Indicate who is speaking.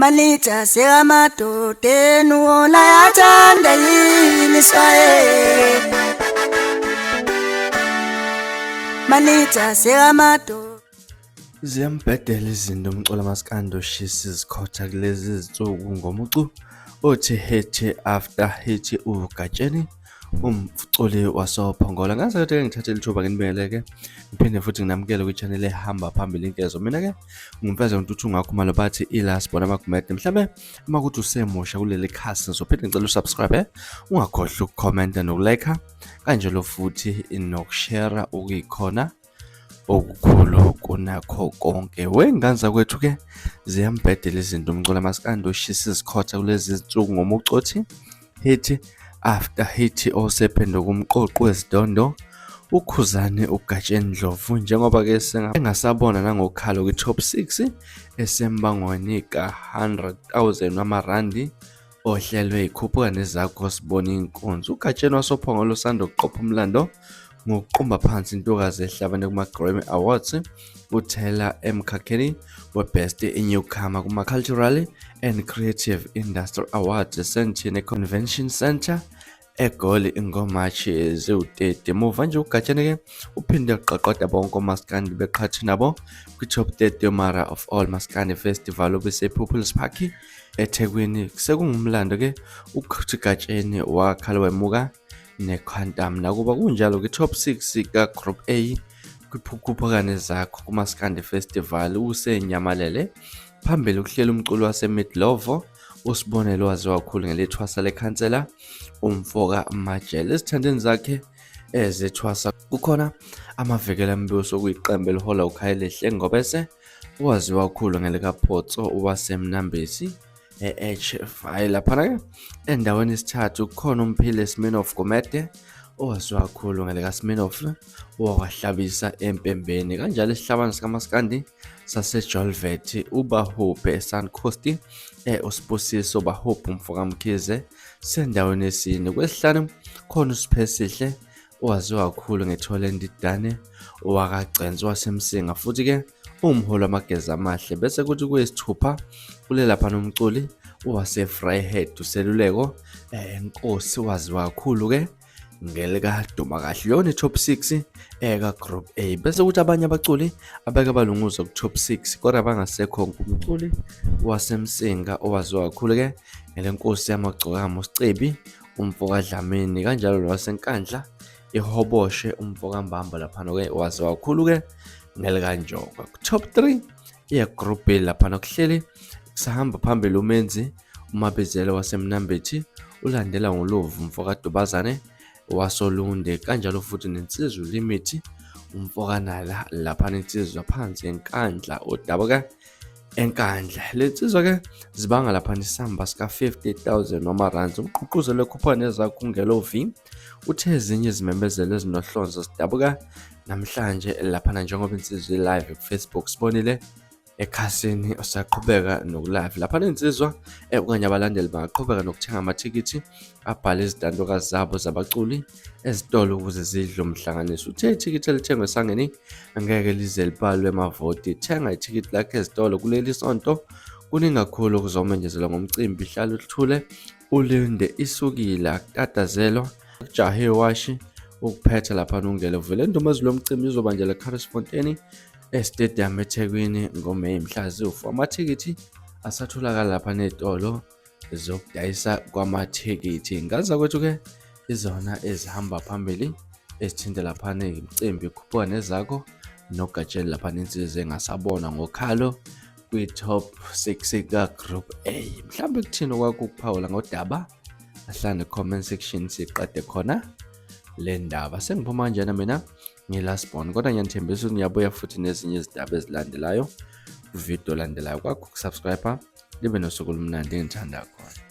Speaker 1: Manija sekamadodeni wona yathanda yini swaye Manija sekamadoda.
Speaker 2: Ziyambhedela izinto umculo maskandi oshisa izikhotha kulezi zinsuku ngomucu othi hit after hit uGatsheni umculi wasoPhongola. Ngaze kodwa ngithathe lithuba nginibingeleke ngiphinde futhi nginamukele kwi-channel ehamba phambili inkezo. Mina-ke ngumfeza uNtuthu Ngakhumalo bathi ila sibona amagumede. Mhlambe uma kuthi usemusha kuleli khasi ngizophinde ngicela usubscribe, ungakhohlwa ukukhomenta nokulike kanjalo futhi nokushare okuyikhona okukhulu kunakho konke. Wey'ngane zakwethu-ke ziyambhedela izinto umculo maskandi oshisa izikhotha kulezi zinsuku ngomucothi hit after hit osephenduka umqoqi wezidondo uKhuzani uGatsheni Ndlovu njengoba-ke engasabona nangokhalo kwi-top 6 esembangweni ka-100,000 wamarandi ohlelwe ikhuphuka nezakho sibona inkunzi. UGatsheni wasoPhongolo usanda kuqopha umlando ngokuqumba phansi intokazi ehlabane kuma-Grammy Awards uThela emkhakheni we-Best Newcomer kuma-Cultural and Creative Industry Awards eSandton Convention Centre eGoli ngoMashi ziwu-30. Muva nje uGatsheni-ke uphinde waqaqada bonke omaskandi beqhathi nabo kwi-Top 30 yoMara of All Maskandi Festival obisePeople's Park eThekwini. Sekungumlando-ke ukuthi uGatsheni wakhala wemuka neQuantum. Nakuba kunjalo kwi-Top 6 ka-Group A kwiphukhuphukane zakho kuMaskandi Festival usenyamalele phambili ukuhlela umculo waseMidlovo uSibonelo waziwa kakhulu ngelithwasa lekhansela umfoka Majele. Ezithandeni zakhe ezethwasa kukhona amavikela embuso okuyiqembu elihola uKhayelihle Ngobese owaziwa kakhulu ngelikaPhotso waseMnambesi e-HFI. Laphana-ke endaweni yesithathu kukhona uMphile Sminoff Gumede owaziwa kakhulu ngelikaSminoff owakwahlabisa empembeni. Kanjalo isihlabane sikamaskandi saseJolvet uBahubhe eSuncoast uSibusiso Bahubhe umfokaMkhize sendaweni yesine. Kwesihlanu khona uSiphesihle owaziwa kakhulu ngethole Ndidane owakagcensi waseMsinga futhi-ke uwumholi wamageza amahle. Bese kuthi kwesithupha kule lapha nomculi owaseVryheid uSeluleko Nkosi waziwa kakhulu-ke ngelikaduma kahle yona i-top 6 eka-group A. Bese kuthi abanye abaculi abeke balunguza ku-top 6 kodwa bangasekho ngumculi waseMsinga owaziwa kakhulu-ke ngelenkosi yamagcokama uSicebi umfokaDlamini, kanjalo nowaseNkandla ihoboshe umfokaMbambo laphana-ke waziwa kakhulu-ke ngelikaNjoko. Ku-top 3 ye-group B laphana kuhleli kusahamba phambili uMenzi uMabizela waseMnambithi ulandela ngoLovu umfokaDubazane wasoLunde, kanjalo futhi nensizwa uLimithi umfokaNala laphana insizwa phansi eNkandla odabuka eNkandla. Le nsizwa-ke zibanga laphana isamba sika-50,000 wamaranzi. Umgqugquzeli wekhuphuka nezakho uNgelo V uthe ezinye izimemezelo ezinohlonzo zidabuka namhlanje laphana njengoba insizwa i-live ku-Facebook sibonile ekhasini usaqhubeka nokulive lapha nensizwa okanye abalandeli bangaqhubeka nokuthenga amathikithi abhale izitantokazi zabo zabaculi ezitolo ukuze zidle umhlanganiso. Uthe ithikithi elithengwe esangeni angeke lize libalwe emavoti. Thenga ithikithi lakho ezitolo kuleli sonto. Kuningi kakhulu okuzomenyezelwa ngomcimbi. Hlala uthule ulinde isukile akutatazelwa kujahe iwashi ukuphetha lapha nungele uvele indumezulu yomcimbi izobanjelwa eCaris Fontaine eStadium eThekwini ngoMeyi mhla ziwu-4. Amathikithi asatholakala lapha nezitolo zokudayisa kwamathikithi. Ngaza kwethu-ke izona ezihamba phambili ezithinta laphana imicimbi ikhuphuka nezakho nogatsheni laphana insizwa engasabonwa ngokhalo kwi-top 6 ka-group A. Mhlawumbe kuthini okwakho ukuphawula ngodaba? Ahlane comment section siqede khona le ndaba. Sengiphuma kanjena mina ngi-last born kodwa ngiyanithembisa ukuthi ngiyabuya futhi nezinye izindaba ezilandelayo kuvidiyo olandelayo. Kwakho ukusubscribe libe nosuku olumnandi engithanda khona.